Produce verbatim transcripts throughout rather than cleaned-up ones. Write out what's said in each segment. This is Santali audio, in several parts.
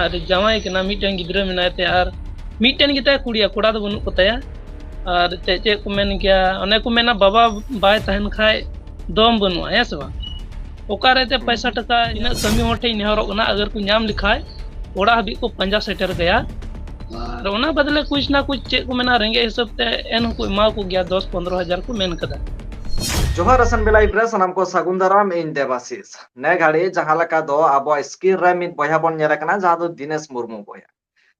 ᱟᱨ ᱡᱟᱶᱟᱭ ᱠᱟᱱᱟ, ᱢᱤᱫᱴᱮᱱ ᱜᱤᱫᱽᱨᱟᱹ ᱢᱮᱱᱟᱭ ᱛᱟᱭᱟ, ᱟᱨ ᱢᱤᱫᱴᱮᱱ ᱜᱮᱛᱟᱭ ᱠᱩᱲᱤᱭᱟ, ᱠᱚᱲᱟ ᱫᱚ ᱵᱟᱹᱱᱩᱜ ᱠᱚᱛᱟᱭᱟ᱾ ᱟᱨ ᱪᱮᱫ, ᱪᱮᱫ ᱠᱚ ᱢᱮᱱ ᱜᱮᱭᱟ, ᱚᱱᱮ ᱠᱚ ᱢᱮᱱᱟ, ᱵᱟᱵᱟ ᱵᱟᱭ ᱛᱟᱦᱮᱱ ᱠᱷᱟᱡ ᱫᱚᱢ ᱵᱟᱹᱱᱩᱜᱼᱟ, ᱦᱮᱸ ᱥᱮ ᱵᱟᱝ? ᱚᱠᱟᱨᱮ ᱛᱮ ᱯᱟᱭᱥᱟ ᱴᱟᱠᱟ, ᱤᱱᱟᱹᱜ ᱠᱟᱹᱢᱤ ᱦᱚᱲ ᱴᱷᱮᱱ ᱱᱮᱦᱚᱨᱚᱜ ᱠᱟᱱᱟ, ᱟᱜᱟᱨ ᱠᱚ ᱧᱟᱢ ᱞᱮᱠᱷᱟᱡ ᱚᱲᱟᱜ ᱦᱟᱹᱵᱤᱡ ᱠᱚ ᱯᱟᱸᱡᱟ ᱥᱮᱴᱮᱨ ᱠᱟᱭᱟ᱾ ᱟᱨ ᱚᱱᱟ ᱵᱟᱫᱞᱮ ᱠᱩᱪ ᱱᱟ ᱠᱩᱪ, ᱪᱮᱫ ᱠᱚ ᱢᱮᱱᱟ, ᱨᱮᱸᱜᱮᱡ ᱦᱤᱥᱟᱹᱵ ᱛᱮ ᱮᱱ ᱦᱚᱸᱠᱚ ᱮᱢᱟ ᱠᱚ ᱜᱮᱭᱟ, ᱫᱚᱥ ᱯᱚᱱᱫᱽᱨᱚ ᱦᱟᱡᱟᱨ ᱠᱚ ᱢᱮᱱ ᱠᱟᱫᱟ᱾ ᱡᱚᱦᱟᱨ ᱮᱥ ᱮᱱ ᱵᱤ ᱞᱟᱭᱤᱵᱷ ᱨᱮ ᱥᱟᱱᱟᱢ ᱠᱚ ᱥᱟᱹᱜᱩᱱ ᱫᱟᱨᱟᱢ, ᱤᱧ ᱫᱮᱵᱟᱥᱤᱥ᱾ ᱱᱮ ᱜᱷᱟᱹᱲᱤ ᱡᱟᱦᱟᱸ ᱞᱮᱠᱟ ᱫᱚ ᱟᱵᱚᱣᱟᱜ ᱥᱠᱨᱤᱱ ᱨᱮ ᱢᱤᱫ ᱵᱚᱭᱦᱟ ᱵᱚᱱ ᱧᱮᱞᱮ ᱠᱟᱱᱟ, ᱡᱟᱦᱟᱸ ᱫᱚ ᱫᱤᱱᱮᱥ ᱢᱩᱨᱢᱩ ᱵᱚᱭᱦᱟ᱾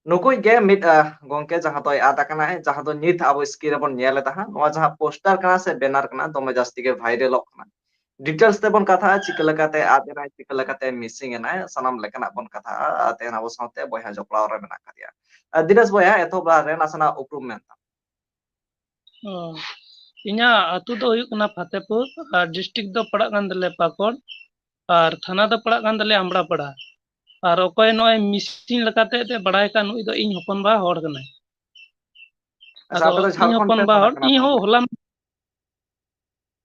ᱱᱩᱠᱩᱭ ᱜᱮ ᱢᱤᱫ, ᱟᱦ, ᱜᱚᱝᱠᱮ ᱡᱟᱦᱟᱸ ᱫᱚᱭ ᱟᱫ ᱟᱠᱟᱱᱟᱭ, ᱡᱟᱦᱟᱸ ᱫᱚ ᱱᱤᱛ ᱟᱵᱚ ᱥᱠᱨᱤᱱ ᱨᱮᱵᱚᱱ ᱧᱮᱞ ᱮᱫᱟ ᱦᱟᱸᱜ, ᱱᱚᱣᱟ ᱡᱟᱦᱟᱸ ᱯᱳᱥᱴᱟᱨ ᱠᱟᱱᱟ ᱥᱮ ᱵᱮᱱᱟᱨ ᱠᱟᱱᱟ, ᱫᱚᱢᱮ ᱡᱟᱹᱥᱛᱤ ᱜᱮ ᱵᱷᱟᱭᱨᱟᱞᱚᱜ ᱠᱟᱱᱟ᱾ ᱰᱤᱴᱮᱞᱥ ᱛᱮᱵᱚᱱ ᱠᱟᱛᱷᱟᱜᱼᱟ, ᱪᱤᱠᱟᱹ ᱞᱮᱠᱟᱛᱮ ᱟᱫ ᱮᱱᱟᱭ, ᱪᱤᱠᱟᱹ ᱞᱮᱠᱟᱛᱮ ᱢᱤᱥᱤᱝ ᱮᱱᱟᱭ, ᱥᱟᱱᱟᱢ ᱞᱮᱠᱟᱱᱟᱜ ᱵᱚᱱ ᱠᱟᱛᱷᱟᱜᱼᱟ᱾ ᱟᱨ ᱛᱮᱦᱮᱧ ᱟᱵᱚ ᱥᱟᱶᱛᱮ ᱵᱚᱭᱦᱟ ᱡᱚᱯᱲᱟᱣ ᱨᱮ ᱢᱮᱱᱟᱜ ᱟᱠᱟᱫᱮᱭᱟ᱾ ᱟᱨ ᱫᱤᱱᱮᱥ ᱵᱚᱭᱦᱟ, ᱮᱛᱚᱦᱚᱵ ᱞᱟᱦᱟ ᱨᱮ ᱱᱟᱥᱮᱱᱟᱜ ᱩᱯᱨᱩᱢ ᱢᱮᱱ ᱛᱟᱢ᱾ ᱚ, ᱤᱧᱟᱹᱜ ᱟᱹᱛᱩ ᱫᱚ ᱦᱩᱭᱩᱜ ᱠᱟᱱᱟ ᱯᱷᱟᱛᱮᱯᱩᱨ, ᱟᱨ ᱰᱤᱥᱴᱨᱤᱠᱴ ᱫᱚ ᱯᱟᱲᱟᱜ ᱠᱟᱱ ᱛᱟᱞᱮᱭᱟ ᱯᱟᱠᱚᱲ, ᱟᱨ ᱛᱷᱟᱱᱟ ᱫᱚ ᱯᱟᱲᱟᱜ ᱠᱟᱱ ᱛᱟᱞᱮᱭᱟ ᱟᱢᱲᱟᱯᱟᱲᱟ᱾ ᱟᱨ ᱚᱠᱚᱭ ᱱᱚᱜᱼᱚᱭ ᱢᱤᱥᱤᱝ ᱞᱮᱠᱟᱛᱮ ᱮᱱᱛᱮᱫ ᱵᱟᱲᱟᱭ ᱠᱟᱱ, ᱱᱩᱭ ᱫᱚ ᱤᱧ ᱦᱚᱯᱚᱱ ᱵᱟ ᱦᱚᱲ ᱠᱟᱱᱟᱭ᱾ ᱟᱪᱪᱷᱟ, ᱟᱫᱚ ᱟᱯᱮ ᱫᱚ ᱤᱧ ᱡᱷᱟᱲᱠᱷᱚᱸᱰ ᱦᱚᱯᱚᱱ ᱯᱮ ᱵᱟ ᱯᱟᱲᱟᱜ ᱦᱚᱲ, ᱠᱟᱱᱟ ᱤᱧ ᱦᱚᱸ ᱛᱟᱦᱚᱞᱮ? ᱦᱚᱞᱟ,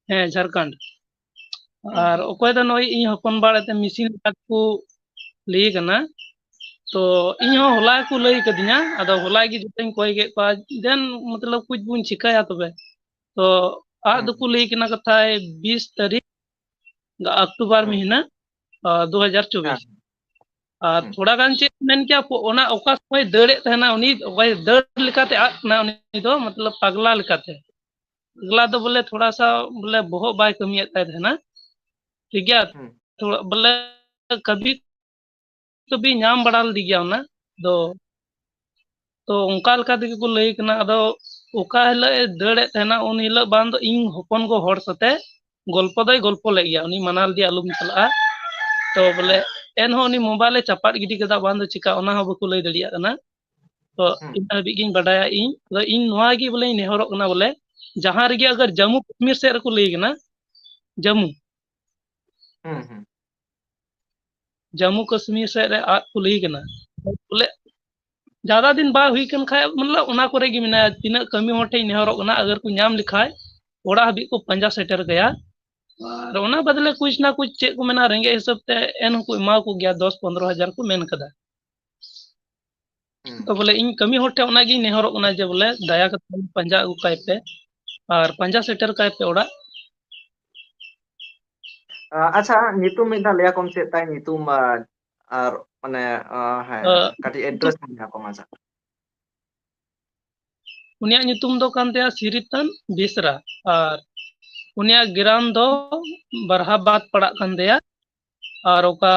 ᱦᱮᱸ, ᱡᱷᱟᱲᱠᱷᱚᱸᱰ᱾ ᱦᱩᱸ, ᱟᱨ ᱦᱩᱸ᱾ ᱚᱠᱚᱭ ᱫᱚ ᱱᱚᱜᱼᱚᱭ ᱤᱧ ᱦᱚᱯᱚᱱ ᱵᱟ ᱦᱚᱲ ᱮᱱᱛᱮᱫ ᱢᱤᱥᱤᱝ ᱞᱮᱠᱟ ᱠᱚ ᱞᱟᱹᱭ ᱠᱟᱱᱟ᱾ ᱛᱚ ᱤᱧ ᱦᱚᱸ ᱦᱚᱞᱟ ᱜᱮᱠᱚ ᱞᱟᱹᱭ ᱠᱟᱫᱤᱧᱟ, ᱟᱫᱚ ᱦᱚᱞᱟ ᱜᱮ ᱡᱚᱛᱚᱧ ᱠᱚᱭ ᱠᱮᱫ ᱠᱚᱣᱟ, ᱫᱮᱱ ᱢᱚᱛᱞᱚᱵ ᱠᱩᱪ ᱵᱚᱱ ᱪᱤᱠᱟᱹᱭᱟ ᱛᱚᱵᱮ᱾ ᱛᱚ ᱟᱫ ᱦᱩᱸ, ᱫᱚᱠᱚ ᱦᱩᱸ᱾ ᱞᱟᱹᱭ ᱠᱟᱱᱟ ᱠᱟᱛᱷᱟᱭ ᱵᱤᱥ ᱛᱟᱹᱨᱤᱠᱷ ᱚᱠᱴᱳᱵᱟᱨ ᱦᱩᱸ᱾ ᱢᱟᱹᱦᱱᱟᱹ, ᱟ, ᱫᱩ ᱦᱟᱡᱟᱨ ᱪᱚᱵᱵᱤᱥ᱾ ᱦᱮᱸ᱾ ᱟᱨ ᱦᱩᱸ᱾ ᱛᱷᱚᱲᱟ ᱜᱟᱱ ᱪᱮᱫ ᱢᱮᱱ ᱠᱮᱭᱟ, ᱯᱚ-, ᱚᱱᱟ ᱚᱠᱟ ᱥᱚᱢᱚᱭ ᱫᱟᱹᱲᱮᱫ ᱛᱟᱦᱮᱱᱟ ᱩᱱᱤ, ᱚᱠᱚᱭ ᱫᱟᱹᱲ ᱞᱮᱠᱟᱛᱮ ᱟᱫ ᱠᱟᱱᱟ ᱩᱱᱤ ᱫᱚ, ᱢᱚᱛᱞᱚᱵ ᱯᱟᱜᱽᱞᱟ ᱞᱮᱠᱟᱛᱮ᱾ ᱯᱟᱜᱽᱞᱟ ᱫᱚ ᱵᱚᱞᱮ ᱛᱷᱚᱲᱟ ᱥᱟ ᱵᱚᱞᱮ ᱵᱚᱦᱚᱜ ᱵᱟᱭ ᱠᱟᱹᱢᱤᱭᱮᱫ ᱛᱟᱭ ᱛᱟᱦᱮᱱᱟ, ᱴᱷᱤᱠ ᱜᱮᱭᱟ? ᱦᱩᱸ᱾ ᱛᱷᱚᱲᱟ ᱵᱚᱞᱮ ᱠᱟᱹᱵᱷᱤ ᱠᱟᱹᱵᱷᱤ ᱧᱟᱢ ᱵᱟᱲᱟ ᱞᱮᱫᱮ ᱜᱮᱭᱟ ᱚᱱᱟ ᱫᱚ᱾ ᱛᱚ ᱚᱱᱠᱟ ᱞᱮᱠᱟ ᱛᱮᱜᱮ ᱠᱚ ᱞᱟᱹᱭ ᱠᱟᱱᱟ᱾ ᱟᱫᱚ ᱚᱠᱟ ᱦᱤᱞᱳᱜ ᱮ ᱫᱟᱹᱲᱮᱫ ᱛᱟᱦᱮᱱᱟ, ᱩᱱ ᱦᱤᱞᱳᱜ ᱵᱟᱝ ᱫᱚ ᱤᱧ ᱦᱚᱯᱚᱱ ᱜᱚ ᱦᱚᱲ ᱥᱟᱛᱮ ᱜᱚᱞᱯᱚ ᱫᱚᱭ ᱜᱚᱞᱯᱚ ᱞᱮᱫ ᱜᱮᱭᱟ, ᱩᱱᱤ ᱢᱟᱱᱟ ᱞᱮᱫᱮᱭᱟ ᱟᱞᱚᱢ ᱪᱟᱞᱟᱜᱼᱟ᱾ ᱛᱚ ᱵᱚᱞᱮ ᱮᱱᱦᱚᱸ ᱩᱱᱤ ᱢᱳᱵᱟᱭᱤᱞ ᱮ ᱪᱟᱯᱟᱫ ᱜᱤᱰᱤ ᱠᱮᱫᱟ, ᱵᱟᱝ ᱫᱚ ᱪᱤᱠᱟ, ᱚᱱᱟ ᱦᱚᱸ ᱵᱟᱠᱚ ᱞᱟᱹᱭ ᱫᱟᱲᱮᱭᱟᱜ ᱠᱟᱱᱟ᱾ ᱛᱚ ᱦᱩᱸ᱾ ᱤᱱᱟᱹ ᱦᱟᱹᱵᱤᱡ ᱜᱤᱧ ᱵᱟᱰᱟᱭᱟ ᱤᱧ᱾ ᱟᱫᱚ ᱤᱧ ᱱᱚᱣᱟ ᱜᱮ ᱵᱚᱞᱮᱧ ᱱᱮᱦᱚᱨᱚᱜ ᱠᱟᱱᱟ ᱵᱚᱞᱮ, ᱡᱟᱦᱟᱸ ᱨᱮᱜᱮ ᱟᱜᱟᱨ ᱡᱟᱹᱢᱩ ᱠᱟᱥᱢᱤᱨ ᱥᱮᱫ ᱨᱮᱠᱚ ᱞᱟᱹᱭ ᱠᱟᱱᱟ, ᱡᱟᱹᱢᱩ, ᱦᱩᱸ, ᱦᱩᱸ᱾ ᱡᱟᱹᱢᱩ ᱠᱟᱹᱥᱢᱤᱨ ᱥᱮᱫ ᱨᱮ ᱟᱫ ᱠᱚ ᱞᱟᱹᱭ ᱠᱟᱱᱟ᱾ ᱵᱚᱞᱮ ᱡᱟᱫᱟ ᱫᱤᱱ ᱵᱟᱭ ᱦᱩᱭ ᱠᱟᱱ ᱠᱷᱟᱡ, ᱢᱚᱛᱞᱚᱵ, ᱚᱱᱟ ᱠᱚᱨᱮ ᱜᱮ ᱢᱮᱱᱟᱭᱟ᱾ ᱛᱤᱱᱟᱹᱜ ᱠᱟᱹᱢᱤ ᱦᱚᱲ ᱴᱷᱮᱱ ᱱᱮᱦᱚᱨᱚᱜ ᱠᱟᱱᱟ, ᱟᱜᱟᱨ ᱠᱚ ᱧᱟᱢ ᱞᱮᱠᱷᱟᱡ ᱚᱲᱟᱜ ᱦᱟᱹᱵᱤᱡ ᱠᱚ ᱯᱟᱸᱡᱟ ᱥᱮᱴᱮᱨ ᱠᱟᱭᱟ᱾ ᱟᱨ ᱚᱱᱟ ᱵᱟᱫᱞᱮ ᱠᱩᱪ ᱱᱟ ᱠᱩᱪ ᱪᱮᱫ ᱠᱚ ᱢᱮᱱᱟ, ᱨᱮᱸᱜᱮᱡ ᱦᱤᱥᱟᱹᱵ ᱛᱮ ᱮᱱ ᱦᱚᱸᱠᱚ ᱮᱢᱟ ᱠᱚ ᱜᱮᱭᱟ, ᱫᱚᱥ ᱯᱚᱱᱫᱽᱨᱚ ᱦᱟᱡᱟᱨ ᱠᱚ ᱢᱮᱱ ᱠᱟᱫᱟ᱾ ᱦᱩᱸ᱾ ᱛᱚ ᱵᱚᱞᱮ ᱤᱧ ᱠᱟᱹᱢᱤ ᱦᱚᱲ ᱴᱷᱮᱱ ᱚᱱᱟᱜᱤᱧ ᱱᱮᱦᱚᱨᱚᱜ ᱠᱟᱱᱟ ᱡᱮ ᱵᱚᱞᱮ ᱫᱟᱭᱟ ᱠᱟᱛᱮ ᱯᱟᱸᱡᱟ ᱟᱹᱜᱩ ᱠᱟᱭ ᱯᱮ ᱟᱨ ᱯᱟᱸᱡᱟ ᱥᱮᱴᱮᱨ ᱠᱟᱭ ᱯᱮ ᱚᱲᱟᱜ᱾ ᱟ, ᱟᱪᱪᱷᱟ, ᱧᱩᱛᱩᱢ ᱢᱤᱫ ᱫᱷᱟᱣ ᱞᱟᱹᱭ ᱟᱠᱚᱢ ᱪᱮᱫ ᱛᱟᱭ ᱧᱩᱛᱩᱢ, ᱟ, ᱟᱨ ᱢᱟᱱᱮ, ᱟ, ᱦᱮᱸ, ᱟ, ᱠᱟᱹᱴᱤᱡ ᱧᱩᱛᱩᱢ, address ᱵᱚᱱ ᱧᱟᱢ ᱠᱚᱢᱟ, ᱟᱪᱪᱷᱟ᱾ ᱩᱱᱤᱭᱟᱜ ᱧᱩᱛᱩᱢ ᱫᱚ ᱠᱟᱱ ᱛᱟᱭᱟ ᱥᱤᱨᱤᱛᱟᱱ ᱵᱮᱥᱨᱟ, ᱟᱨ ᱩᱱᱤᱭᱟᱜ ᱜᱨᱟᱢ ᱫᱚ ᱵᱟᱨᱦᱟᱵᱟᱫᱽ ᱯᱟᱲᱟᱜ ᱠᱟᱱ ᱛᱟᱭᱟ, ᱟᱨ ᱚᱠᱟ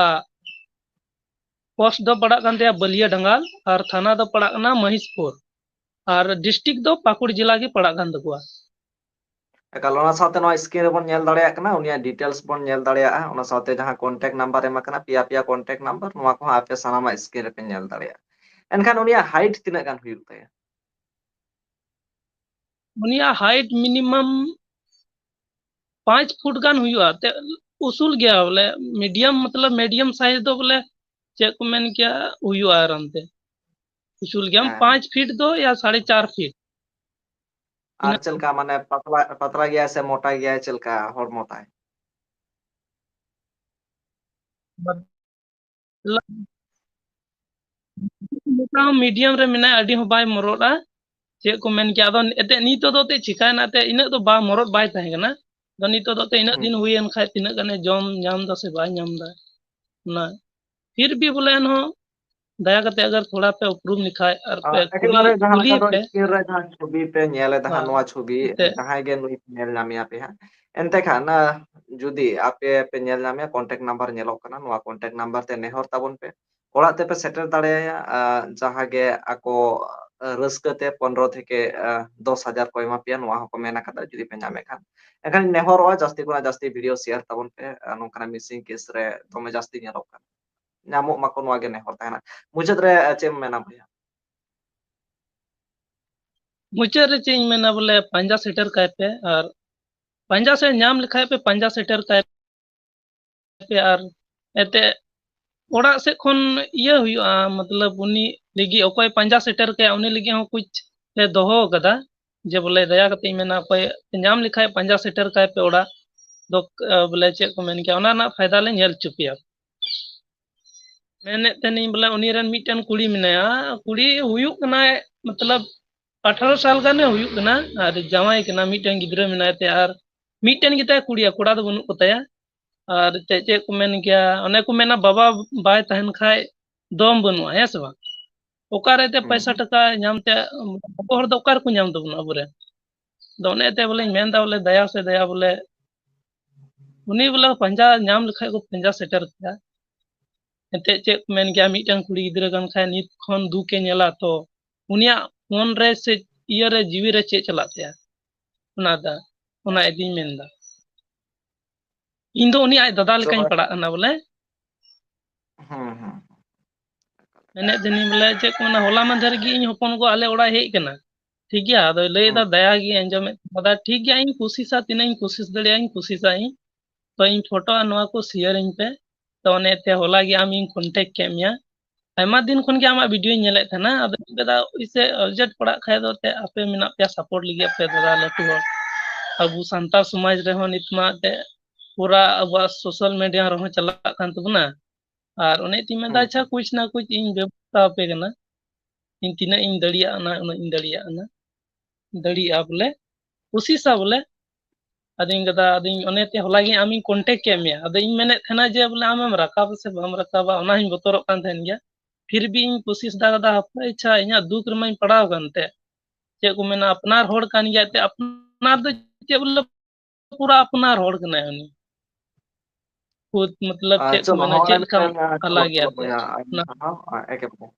ᱯᱳᱥᱴ ᱫᱚ ᱯᱟᱲᱟᱜ ᱠᱟᱱ ᱛᱟᱭᱟ ᱵᱟᱹᱞᱤᱭᱟᱹ ᱰᱟᱸᱜᱟᱞ, ᱟᱨ ᱛᱷᱟᱱᱟ ᱫᱚ ᱯᱟᱲᱟᱜ ᱠᱟᱱᱟ ᱢᱚᱦᱤᱥᱯᱩᱨ, ᱟᱨ ᱰᱤᱥᱴᱨᱤᱠᱴ ᱫᱚ ᱯᱟᱹᱠᱩᱲ ᱡᱮᱞᱟ ᱜᱮ ᱯᱟᱲᱟᱜ ᱠᱟᱱ ᱛᱟᱠᱚᱣᱟ᱾ ᱮᱠᱟᱞ, ᱚᱱᱟ ᱥᱟᱶᱛᱮ ᱱᱚᱣᱟ screen ᱨᱮᱵᱚᱱ ᱧᱮᱞ ᱫᱟᱲᱮᱭᱟᱜ ᱠᱟᱱᱟ, ᱩᱱᱤᱭᱟᱜ details ᱵᱚᱱ ᱧᱮᱞ ᱫᱟᱲᱮᱭᱟᱜᱼᱟ, ᱚᱱᱟ ᱥᱟᱶᱛᱮ ᱡᱟᱦᱟᱸ contact number ᱮᱢ ᱟᱠᱟᱱᱟ, ᱯᱮᱭᱟ ᱯᱮᱭᱟ contact number, ᱱᱚᱣᱟ ᱠᱚᱦᱚᱸ ᱟᱯᱮ ᱥᱟᱱᱟᱢᱟᱜ screen ᱨᱮᱯᱮ ᱧᱮᱞ ᱫᱟᱲᱮᱭᱟᱜᱼᱟ᱾ ᱮᱱᱠᱷᱟᱱ ᱩᱱᱤᱭᱟᱜ height ᱛᱤᱱᱟᱹᱜ ᱜᱟᱱ ᱦᱩᱭᱩᱜ ᱛᱟᱭᱟ? ᱩᱱᱤᱭᱟᱜ height minimum ᱯᱟᱸᱪ ᱯᱷᱩᱴ ᱜᱟᱱ ᱦᱩᱭᱩᱜᱼᱟ, ᱛᱮ ᱩᱥᱩᱞ ᱜᱮᱭᱟ ᱵᱚᱞᱮ, medium, ᱢᱚᱛᱞᱚᱵ medium size ᱫᱚ ᱵᱚᱞᱮ ᱪᱮᱫ ᱠᱚ ᱢᱮᱱ ᱠᱮᱭᱟ, ᱦᱩᱭᱩᱜᱼᱟ ᱟᱨᱟᱢ ᱛᱮ, ᱩᱥᱩᱞ ᱜᱮᱭᱟᱢ, ᱦᱮᱸ᱾ ᱯᱟᱸᱪ ᱯᱷᱤᱴ ᱫᱚ ᱭᱟ ᱥᱟᱲᱮ ᱪᱟᱨ ᱯᱷᱤᱴ᱾ ᱟᱨ ᱤᱱᱟᱹᱜ᱾ ᱪᱮᱫ ᱞᱮᱠᱟ, ᱢᱟᱱᱮ, ᱯᱟᱛᱞᱟ, ᱯᱟᱛᱞᱟ ᱜᱮᱭᱟᱭ ᱥᱮ ᱢᱚᱴᱟ ᱜᱮᱭᱟᱭ, ᱪᱮᱫ ᱞᱮᱠᱟ ᱦᱚᱲᱢᱚ ᱛᱟᱭ? ᱢᱚᱴᱟ ᱦᱚᱸ medium ᱨᱮ ᱢᱮᱱᱟᱭᱟ, ᱟᱹᱰᱤ ᱦᱚᱸ ᱵᱟᱭ ᱢᱚᱨᱚᱜᱼᱟ᱾ ᱪᱮᱫ ᱠᱚ ᱢᱮᱱ ᱠᱮᱭᱟ, ᱟᱫᱚ ᱮᱱᱛᱮᱫ ᱱᱤᱛᱚᱜ ᱫᱚ ᱮᱱᱛᱮᱫ ᱪᱤᱠᱟᱭᱮᱱᱟ, ᱮᱱᱛᱮᱫ ᱤᱱᱟᱹᱜ ᱫᱚ ᱵᱟᱝ, ᱢᱚᱨᱚᱜ ᱵᱟᱭ ᱛᱟᱦᱮᱸ ᱠᱟᱱᱟ᱾ ᱟᱫᱚ ᱱᱤᱛᱚᱜ ᱫᱚ ᱮᱱᱛᱮᱫ ᱤᱱᱟᱹᱜ ᱦᱩᱸ᱾ ᱫᱤᱱ ᱦᱩᱭᱮᱱ ᱠᱷᱟᱡ ᱛᱤᱱᱟᱹᱜ ᱜᱟᱱᱮ ᱡᱚᱢ ᱧᱟᱢ ᱮᱫᱟ ᱥᱮ ᱵᱟᱭ ᱧᱟᱢ ᱮᱫᱟ, ᱚᱱᱟ ᱯᱷᱤᱨ ᱵᱷᱤ ᱵᱚᱞᱮ ᱮᱱᱦᱚᱸ ᱫᱟᱭᱟ ᱠᱟᱛᱮ ᱟᱜᱟᱨ ᱛᱷᱚᱲᱟ ᱯᱮ ᱩᱯᱨᱩᱢ ᱞᱮᱠᱷᱟᱡ ᱟᱨ ᱯᱮ ᱟᱨ ᱠᱩᱞᱤ, ᱮᱠᱮᱵᱟᱨᱮ ᱡᱟᱦᱟᱸ ᱞᱮᱠᱟ ᱠᱩᱞᱤᱭᱮ ᱫᱚ ᱯᱮ᱾ Screen ᱨᱮ ᱡᱟᱦᱟᱸ ᱪᱷᱚᱵᱤ ᱯᱮ ᱧᱮᱞ ᱮᱫᱟ ᱦᱟᱸᱜ, ᱦᱮᱸ, ᱱᱚᱣᱟ ᱪᱷᱚᱵᱤ ᱮᱱᱛᱮ᱾ ᱡᱟᱦᱟᱸᱭ ᱜᱮ ᱱᱩᱭ ᱯᱮ ᱧᱮᱞ ᱧᱟᱢᱮᱭᱟ ᱯᱮ ᱦᱟᱸᱜ, ᱮᱱᱛᱮ ᱠᱷᱟᱱ, ᱟᱸ, ᱡᱩᱫᱤ ᱟᱯᱮ ᱯᱮ ᱧᱮᱞ ᱧᱟᱢᱮᱭᱟ, contact number ᱧᱮᱞᱚᱜ ᱠᱟᱱᱟ, ᱱᱚᱣᱟ contact number ᱛᱮ ᱱᱮᱦᱚᱨ ᱛᱟᱵᱚᱱ ᱯᱮ, ᱚᱲᱟᱜ ᱛᱮᱯᱮ ᱥᱮᱴᱮᱨ ᱫᱟᱲᱮᱭᱟᱭᱟ᱾ ᱟᱸ, ᱡᱟᱦᱟᱸ ᱜᱮ ᱟᱠᱚ, ᱟᱸ, ᱨᱟᱹᱥᱠᱟᱹ ᱛᱮ ᱯᱚᱱᱨᱚ ᱛᱷᱮᱠᱮ, ᱟᱸ, ᱫᱚᱥ ᱦᱟᱡᱟᱨ ᱠᱚ ᱮᱢᱟ ᱯᱮᱭᱟ, ᱱᱚᱣᱟ ᱦᱚᱸᱠᱚ ᱢᱮᱱ ᱟᱠᱟᱫᱟ, ᱡᱩᱫᱤ ᱯᱮ ᱧᱟᱢᱮᱫ ᱠᱷᱟᱱ᱾ ᱮᱱᱠᱷᱟᱱ ᱱᱮᱦᱚᱨᱚᱜᱼᱟ, ᱡᱟᱹᱥᱛᱤ ᱠᱷᱚᱱᱟᱜ ᱡᱟᱹᱥᱛᱤ video share ᱛᱟᱵᱚᱱ ᱯᱮ, ᱟᱸ, ᱱᱚᱝᱠᱟᱱᱟᱜ missing case ᱨᱮ ᱫᱚᱢᱮ ᱡᱟᱹᱥᱛᱤ ᱧᱮᱞᱚᱜ ᱠᱟᱱᱟ᱾ ᱧᱟᱢᱚᱜ ᱢᱟᱠᱚ, ᱱᱚᱣᱟ ᱜᱮ ᱱᱮᱦᱚᱨ ᱛᱟᱦᱮᱱᱟ᱾ ᱢᱩᱪᱟᱹᱫ ᱨᱮ, ᱟᱸ, ᱪᱮᱫ ᱮᱢ ᱢᱮᱱᱟ ᱵᱚᱭᱦᱟ? ᱢᱩᱪᱟᱹᱫ ᱨᱮ ᱪᱮᱫ ᱤᱧ ᱢᱮᱱᱟ, ᱵᱚᱞᱮ ᱯᱟᱸᱡᱟ ᱥᱮᱴᱮᱨ ᱠᱟᱭ ᱯᱮ, ᱟᱨ ᱯᱟᱸᱡᱟ ᱥᱮ ᱧᱟᱢ ᱞᱮᱠᱷᱟᱡ ᱯᱮ ᱯᱟᱸᱡᱟ ᱥᱮᱴᱮᱨ ᱠᱟᱭ ᱯᱮ, ᱟᱨ ᱮᱱᱛᱮ ᱚᱲᱟᱜ ᱥᱮᱫ ᱠᱷᱚᱱ ᱤᱭᱟᱹ ᱦᱩᱭᱩᱜᱼᱟ, ᱢᱚᱛᱞᱚᱵ ᱩᱱᱤ ᱞᱟᱹᱜᱤᱫ ᱚᱠᱚᱭ ᱯᱟᱸᱡᱟ ᱥᱮᱴᱮᱨ ᱠᱟᱭᱟ ᱩᱱᱤ ᱞᱟᱹᱜᱤᱫ ᱦᱚᱸ ᱠᱩᱪ ᱞᱮ ᱫᱚᱦᱚ ᱟᱠᱟᱫᱟ, ᱡᱮ ᱵᱚᱞᱮ ᱫᱟᱭᱟ ᱠᱟᱛᱮ ᱤᱧ ᱢᱮᱱᱟ ᱚᱠᱚᱭ ᱯᱮ ᱧᱟᱢ ᱞᱮᱠᱷᱟᱡ ᱯᱟᱸᱡᱟ ᱥᱮᱴᱮᱨ ᱠᱟᱭ ᱯᱮ ᱚᱲᱟᱜ ᱫᱚ, ᱟᱸ, ᱵᱚᱞᱮ ᱪᱮᱫ ᱠᱚ ᱢᱮᱱ ᱠᱮᱭᱟ, ᱚᱱᱟ ᱨᱮᱱᱟᱜ ᱯᱷᱟᱭᱫᱟ ᱞᱮ ᱧᱮᱞ ᱦᱚᱪᱚ ᱯᱮᱭᱟ᱾ ᱢᱮᱱᱮᱫ ᱛᱟᱦᱮᱱᱤᱧ ᱵᱚᱞᱮ ᱩᱱᱤ ᱨᱮᱱ ᱢᱤᱫᱴᱮᱱ ᱠᱩᱲᱤ ᱢᱮᱱᱟᱭᱟ, ᱠᱩᱲᱤ ᱦᱩᱭᱩᱜ ᱠᱟᱱᱟᱭ, ᱢᱚᱛᱞᱚᱵ ᱟᱴᱷᱟᱨᱚ ᱥᱟᱞ ᱜᱟᱱᱮ ᱦᱩᱭᱩᱜ ᱠᱟᱱᱟ, ᱟᱨ ᱡᱟᱶᱟᱭ ᱠᱟᱱᱟ, ᱢᱤᱫᱴᱮᱱ ᱜᱤᱫᱽᱨᱟᱹ ᱢᱮᱱᱟᱭ ᱛᱟᱭᱟ, ᱟᱨ ᱢᱤᱫᱴᱮᱱ ᱜᱮᱛᱟᱭ ᱠᱩᱲᱤᱭᱟ, ᱠᱚᱲᱟ ᱫᱚ ᱵᱟᱹᱱᱩᱜ ᱠᱚᱛᱟᱭᱟ᱾ ᱟᱨ ᱪᱮᱫ ᱪᱮᱫ ᱠᱚ ᱢᱮᱱ ᱜᱮᱭᱟ, ᱚᱱᱮ ᱠᱚ ᱢᱮᱱᱟ ᱵᱟᱵᱟ ᱵᱟᱭ ᱛᱟᱦᱮᱱ ᱠᱷᱟᱡ ᱫᱚᱢ ᱵᱟᱹᱱᱩᱜᱼᱟ, ᱦᱮᱸ ᱥᱮ ᱵᱟᱝ? ᱚᱠᱟᱨᱮ ᱮᱱᱛᱮ ᱯᱚᱭᱥᱟ ᱴᱟᱠᱟ ᱧᱟᱢ ᱛᱮ, ᱜᱚᱜᱚ ᱦᱚᱲ ᱫᱚ ᱚᱠᱟ ᱨᱮᱠᱚ ᱧᱟᱢ ᱛᱟᱵᱚᱱᱟ ᱟᱵᱚᱨᱮᱱ? ᱟᱫᱚ ᱚᱱᱮ ᱮᱱᱛᱮ ᱵᱚᱞᱮᱧ ᱢᱮᱱᱫᱟ ᱵᱚᱞᱮ ᱫᱟᱭᱟ ᱥᱮ ᱫᱟᱭᱟ ᱵᱚᱞᱮ ᱩᱱᱤ ᱵᱚᱞᱮ ᱯᱟᱸᱡᱟ ᱧᱟᱢ ᱞᱮᱠᱷᱟᱡ ᱠᱚ ᱯᱟᱸᱡᱟ ᱥᱮᱴᱮᱨ ᱠᱮᱭᱟ᱾ ᱮᱱᱛᱮᱫ ᱪᱮᱫ ᱠᱚ ᱢᱮᱱ ᱜᱮᱭᱟ, ᱢᱤᱫᱴᱟᱝ ᱠᱩᱲᱤ ᱜᱤᱫᱽᱨᱟᱹ ᱠᱟᱱ ᱠᱷᱟᱡ ᱱᱤᱛ ᱠᱷᱚᱱ ᱫᱩᱠ ᱮ ᱧᱮᱞᱟ, ᱛᱚ ᱩᱱᱤᱭᱟᱜ ᱢᱚᱱ ᱨᱮ ᱥᱮ ᱤᱭᱟᱹ ᱨᱮ ᱡᱤᱣᱤ ᱨᱮ ᱪᱮᱫ ᱪᱟᱞᱟᱜ ᱛᱟᱭᱟ? ᱚᱱᱟ ᱫᱟ, ᱚᱱᱟ ᱤᱫᱤᱧ ᱢᱮᱱᱫᱟ᱾ ᱤᱧ ᱫᱚ ᱩᱱᱤ ᱟᱡ ᱫᱟᱫᱟ ᱞᱮᱠᱟᱧ ᱯᱟᱲᱟᱜ ᱠᱟᱱᱟ ᱵᱚᱞᱮ᱾ ᱦᱩᱸ, ᱦᱩᱸ᱾ ᱢᱮᱱᱮᱫ ᱛᱟᱦᱮᱱᱤᱧ ᱵᱚᱞᱮ ᱪᱮᱫ ᱠᱚ ᱢᱮᱱᱟ, ᱦᱚᱞᱟ ᱢᱟᱫᱷᱮᱨ ᱜᱮ ᱤᱧ ᱦᱚᱯᱚᱱ ᱜᱚ ᱟᱞᱮ ᱚᱲᱟᱜ ᱦᱮᱡ ᱠᱟᱱᱟ, ᱴᱷᱤᱠ ᱜᱮᱭᱟ? ᱟᱫᱚᱭ ᱞᱟᱹᱭ ᱮᱫᱟ, ᱦᱩᱸ᱾ ᱫᱟᱭᱟ ᱜᱮ ᱟᱸᱡᱚᱢᱮᱫ ᱠᱟᱱᱟ, ᱴᱷᱤᱠ ᱜᱮᱭᱟ, ᱤᱧ ᱠᱩᱥᱤᱥᱟ, ᱛᱤᱱᱟᱹᱜ ᱤᱧ ᱠᱩᱥᱤᱥ ᱫᱟᱲᱮᱭᱟᱜᱼᱟ ᱤᱧ ᱠᱩᱥᱤᱥᱟ ᱤᱧ, ᱛᱚ ᱤᱧ ᱯᱷᱳᱴᱳ ᱟᱨ ᱱᱚᱣᱟ ᱠᱚ ᱥᱮᱭᱟᱨ ᱟᱹᱧ ᱯᱮ᱾ ᱛᱚ ᱚᱱᱮ ᱛᱮ ᱦᱚᱞᱟ ᱜᱮ ᱟᱢᱤᱧ ᱠᱚᱱᱴᱮᱠᱴ ᱠᱮᱫ ᱢᱮᱭᱟ, ᱟᱭᱢᱟ ᱫᱤᱱ ᱠᱷᱚᱱ ᱜᱮ ᱟᱢᱟᱜ ᱵᱷᱤᱰᱤᱭᱳᱧ ᱧᱮᱞᱮᱫ ᱛᱟᱦᱮᱱᱟ, ᱟᱫᱚ ᱤᱧ ᱢᱮᱱᱫᱟ ᱤᱥᱮ ᱟᱨᱡᱮᱱᱴ ᱯᱟᱲᱟᱜ ᱠᱷᱟᱡ ᱫᱚ ᱮᱱᱛᱮᱫ ᱟᱯᱮ ᱢᱮᱱᱟᱜ ᱯᱮᱭᱟ ᱥᱟᱯᱳᱨᱴ ᱞᱟᱹᱜᱤᱫ ᱟᱯᱮ ᱫᱟᱫᱟ ᱞᱟᱹᱴᱩ ᱦᱚᱲ᱾ ᱟᱵᱚ ᱥᱟᱱᱛᱟᱲ ᱥᱚᱢᱟᱡᱽ ᱨᱮᱦᱚᱸ ᱱᱤᱛ ᱢᱟ ᱮᱱᱛᱮᱫ ᱯᱩᱨᱟ ᱟᱵᱚᱣᱟᱜ ᱥᱳᱥᱟᱞ ᱢᱤᱰᱤᱭᱟ ᱨᱮᱦᱚᱸ ᱪᱟᱞᱟᱜ ᱠᱟᱱ ᱛᱟᱵᱚᱱᱟ᱾ ᱟᱨ ᱚᱱᱮ ᱛᱤᱧ ᱢᱮᱱᱫᱟ, ᱦᱩᱸ, ᱟᱪᱪᱷᱟ, ᱦᱩᱸ᱾ ᱠᱩᱪ ᱱᱟ ᱠᱩᱪ ᱤᱧ ᱵᱮᱵᱚᱥᱛᱷᱟ ᱟᱯᱮ ᱠᱟᱱᱟ, ᱤᱧ ᱛᱤᱱᱟᱹᱜ ᱤᱧ ᱫᱟᱲᱮᱭᱟᱜᱼᱟ ᱚᱱᱟ ᱩᱱᱟᱹᱜ ᱤᱧ ᱫᱟᱲᱮᱭᱟᱜᱼᱟ ᱚᱱᱟ᱾ ᱫᱟᱲᱮᱭᱟᱜᱼᱟ ᱵᱚᱞᱮ, ᱠᱩᱥᱤᱥᱟ ᱵᱚᱞᱮ᱾ ᱟᱫᱚᱧ ᱠᱟᱫᱟ, ᱟᱫᱚᱧ ᱚᱱᱮ ᱛᱮ ᱦᱚᱞᱟ ᱜᱮ ᱟᱢᱤᱧ ᱠᱚᱱᱴᱮᱠᱴ ᱠᱮᱫ ᱢᱮᱭᱟ, ᱟᱫᱚ ᱤᱧ ᱢᱮᱱᱮᱫ ᱛᱟᱦᱮᱱᱟ ᱡᱮ ᱵᱚᱞᱮ ᱟᱢᱮᱢ ᱨᱟᱠᱟᱵᱟ ᱥᱮ ᱵᱟᱢ ᱨᱟᱠᱟᱵᱟ, ᱚᱱᱟ ᱦᱚᱧ ᱵᱚᱛᱚᱨᱚᱜ ᱠᱟᱱ ᱛᱟᱦᱮᱱ ᱜᱮᱭᱟ᱾ ᱯᱷᱤᱨ ᱵᱷᱤ ᱤᱧ ᱠᱩᱥᱤᱥ ᱫᱟ ᱠᱟᱫᱟ, ᱦᱟᱯᱮ ᱟᱪᱪᱷᱟ, ᱤᱧᱟᱹᱜ ᱫᱩᱠ ᱨᱮᱢᱟᱧ ᱯᱟᱲᱟᱣ ᱟᱠᱟᱱ ᱛᱮ, ᱪᱮᱫ ᱠᱚ ᱢᱮᱱᱟ, ᱟᱯᱱᱟᱨ ᱦᱚᱲ ᱠᱟᱱ ᱜᱮᱭᱟ ᱛᱮ, ᱟᱯᱱᱟᱨ ᱫᱚ ᱪᱮᱫ ᱵᱚᱞᱮ ᱯᱩᱨᱟ ᱟᱯᱱᱟᱨ ᱦᱚᱲ ᱠᱟᱱᱟᱭ ᱩᱱᱤ᱾ ᱠᱷᱩᱫ ᱢᱚᱛᱞᱚᱵ ᱟᱨ ᱪᱮᱫ ᱠᱚ ᱪᱚᱞᱚ, ᱢᱮᱱᱟ, ᱦᱚᱸᱜᱼᱚᱭ ᱪᱮᱫ ᱞᱮᱠᱟᱢ ᱢᱤᱫᱴᱮᱱ, ᱟᱞᱟᱜ ᱜᱮᱭᱟ ᱛᱮ ᱵᱚᱭᱦᱟ, ᱚᱱᱟ ᱦᱚᱸ, ᱮᱠᱮᱵᱟᱨᱮ᱾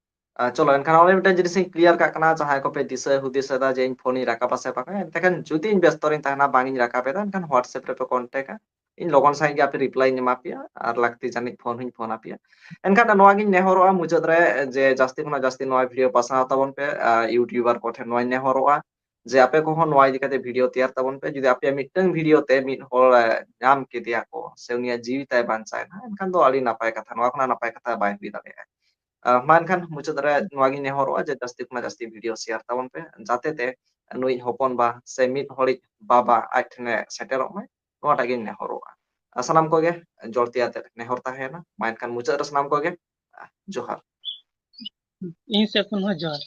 ᱟᱨ ᱪᱚᱞᱚ, ᱮᱱᱠᱷᱟᱱ ᱱᱚᱜᱼᱚᱭ ᱢᱤᱫᱴᱮᱱ ᱡᱤᱱᱤᱥ ᱤᱧ ᱠᱞᱤᱭᱟᱨ ᱠᱟᱜ ᱠᱟᱱᱟ, ᱡᱟᱦᱟᱸᱭ ᱠᱚᱯᱮ ᱫᱤᱥᱟᱹ ᱦᱩᱫᱤᱥ ᱮᱫᱟ ᱡᱮ ᱤᱧ ᱯᱷᱳᱱ ᱤᱧ ᱨᱟᱠᱟᱵᱟ ᱥᱮ ᱵᱟᱝᱟ, ᱮᱱᱛᱮ ᱠᱷᱟᱱ ᱡᱩᱫᱤ ᱤᱧ ᱵᱮᱥᱛᱚ ᱨᱤᱧ ᱛᱟᱦᱮᱱᱟ, ᱵᱟᱝ ᱤᱧ ᱨᱟᱠᱟᱵ ᱮᱫᱟ, ᱮᱱᱠᱷᱟᱱ WhatsApp ᱨᱮᱯᱮ ᱠᱚᱱᱴᱮᱠᱟ, ᱤᱧ ᱞᱚᱜᱚᱱ ᱥᱟᱺᱦᱤᱡ ᱜᱮ ᱟᱯᱮ ᱨᱤᱯᱞᱟᱭ ᱤᱧ ᱮᱢᱟ ᱯᱮᱭᱟ, ᱟᱨ ᱞᱟᱹᱠᱛᱤ ᱡᱟᱹᱱᱤᱡ ᱯᱷᱳᱱ ᱦᱚᱸᱧ ᱯᱷᱳᱱ ᱟᱯᱮᱭᱟ᱾ ᱮᱱᱠᱷᱟᱱ ᱱᱚᱣᱟ ᱜᱤᱧ ᱱᱮᱦᱚᱨᱚᱜᱼᱟ ᱢᱩᱪᱟᱹᱫ ᱨᱮ, ᱡᱮ ᱡᱟᱹᱥᱛᱤ ᱠᱷᱚᱱᱟᱜ ᱡᱟᱹᱥᱛᱤ ᱱᱚᱣᱟ ᱵᱷᱤᱰᱤᱭᱳ ᱯᱟᱥᱱᱟᱣ ᱛᱟᱵᱚᱱ ᱯᱮ, ᱟᱨ YouTuber ᱠᱚ ᱴᱷᱮᱱ ᱱᱚᱣᱟᱧ ᱱᱮᱦᱚᱨᱚᱜᱼᱟ ᱡᱮ ᱟᱯᱮ ᱠᱚᱦᱚᱸ ᱱᱚᱣᱟ ᱤᱫᱤ ᱠᱟᱛᱮ ᱵᱷᱤᱰᱤᱭᱳ ᱛᱮᱭᱟᱨ ᱛᱟᱵᱚᱱ ᱯᱮ᱾ ᱡᱩᱫᱤ ᱟᱯᱮᱭᱟᱜ ᱢᱤᱫᱴᱟᱝ ᱵᱷᱤᱰᱤᱭᱳ ᱛᱮ ᱢᱤᱫ ᱦᱚᱲ, ᱮ, ᱧᱟᱢ ᱠᱮᱫᱮᱭᱟ ᱠᱚ ᱥᱮ ᱩᱱᱤᱭᱟᱜ ᱡᱤᱣᱤ ᱛᱟᱭ ᱵᱟᱧᱪᱟᱣ ᱮᱱᱟ, ᱮᱱᱠᱷᱟᱱ ᱫᱚ ᱟᱹᱰᱤ ᱱᱟᱯᱟᱭ ᱠᱟᱛᱷᱟ, ᱱᱚᱣᱟ ᱠᱷᱚᱱᱟᱜ ᱱᱟᱯᱟᱭ ᱠᱟᱛᱷᱟ ᱵᱟᱭ ᱦᱩᱭ ᱫᱟᱲᱮᱭᱟᱜᱼᱟ᱾ ᱟᱨ ᱢᱟ ᱮᱱᱠᱷᱟᱱ ᱢᱩᱪᱟᱹᱫ ᱨᱮ ᱱᱚᱣᱟ ᱜᱤᱧ ᱱᱮᱦᱚᱨᱚᱜᱼᱟ ᱡᱮ ᱡᱟᱹᱥᱛᱤ ᱠᱷᱚᱱᱟᱜ ᱡᱟᱹᱥᱛᱤ ᱵᱷᱤᱰᱤᱭᱳ ᱥᱮᱭᱟᱨ ᱛᱟᱵᱚᱱ ᱯᱮ, ᱡᱟᱛᱮ ᱛᱮ ᱱᱩᱭᱤᱡ ᱦᱚᱯᱚᱱ ᱵᱟ ᱥᱮ ᱢᱤᱫ ᱦᱚᱲᱤᱡ ᱵᱟᱵᱟ ᱟᱡ ᱴᱷᱮᱱᱮ ᱥᱮᱴᱮᱨᱚᱜ ᱢᱟᱭ, ᱱᱚᱣᱟᱴᱟᱜ ᱜᱤᱧ ᱱᱮᱦᱚᱨᱚᱜᱼᱟ᱾ ᱟᱨ ᱥᱟᱱᱟᱢ ᱠᱚᱜᱮ ᱡᱳᱲᱛᱮ ᱟᱛᱮᱫ ᱱᱮᱦᱚᱨ ᱛᱟᱦᱮᱸᱭᱮᱱᱟ᱾ ᱢᱟ ᱮᱱᱠᱷᱟᱱ ᱢᱩᱪᱟᱹᱫ ᱨᱮ ᱥᱟᱱᱟᱢ ᱠᱚᱜᱮ ᱢᱮᱱᱟᱜᱼᱟ᱾ ᱡᱚᱦᱟᱨ᱾ ᱤᱧ ᱥᱮᱫ ᱠᱷᱚᱱ ᱦᱚᱸ ᱡᱚᱦᱟᱨ᱾